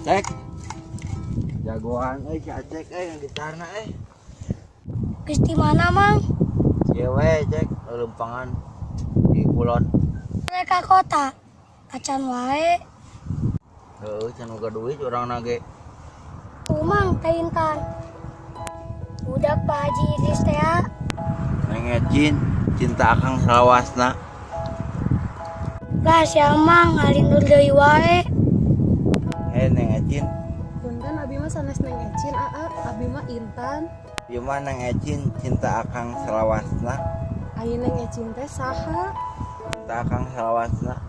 Cek. Jagoan euy si Acek euy yang gitarna euy. Geus di mana, Mang? Ieu we Cek, lelempangan di kulon. Mereka kota. Acan wae. Heueuh, can boga duit urangna ge. Umang teh Intan. Budak Pak Haji Idris teh. Neng Ecin, cinta akang salawasna. Lah si Amang ngalindur deui wae. Hei Neng Ecin, Punten abi mah sanes Neng Ecin aa, abi mah Intan. ieu mah Neng Ecin cinta akang salawasna. Ari Neng Ecin teh saha? Cinta akang salawasna.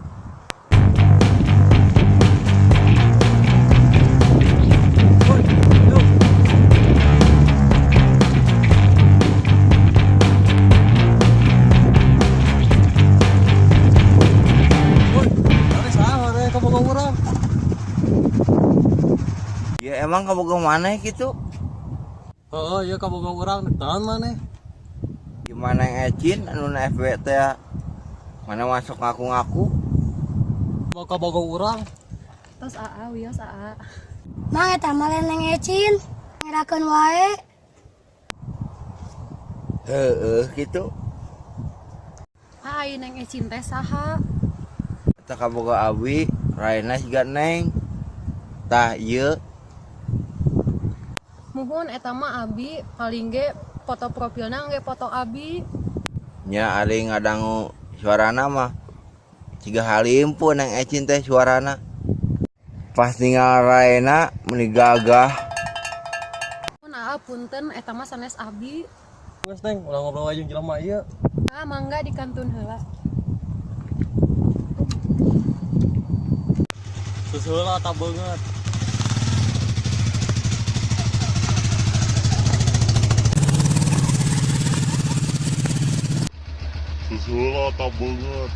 Woi, mana saha teh kabogoh urang? Ya emang kabogoh maneh kitu? Heeh, ieu kabogoh urang dek naon maneh? Gimana Neng Ecin anu na FB teh? Mana masuk ngaku-ngaku? Mau kabogoh urang? Tos aa, wios aa. Mang eta mah lain Neng Ecin. Ngerakeun wae. Heeh kitu. Ah, ari Neng Ecin teh saha? Eta kabogoh abi, raina siga Neng. Tah ieu. Muhun eta mah abi paling ge foto profilna ge foto abi. Nya ari ngadangu suarana mah siga halimpu Neng Ecin teh suarana. Pas ningal raina meuni gagah. Muhun aa punten eta mah sanes abi. Geus Neng, ulah ngobrol wae jeung jelema ieu. Ah, mangga dikantun heula. Susuheula ta beungeut. Susuheula ta beungeut.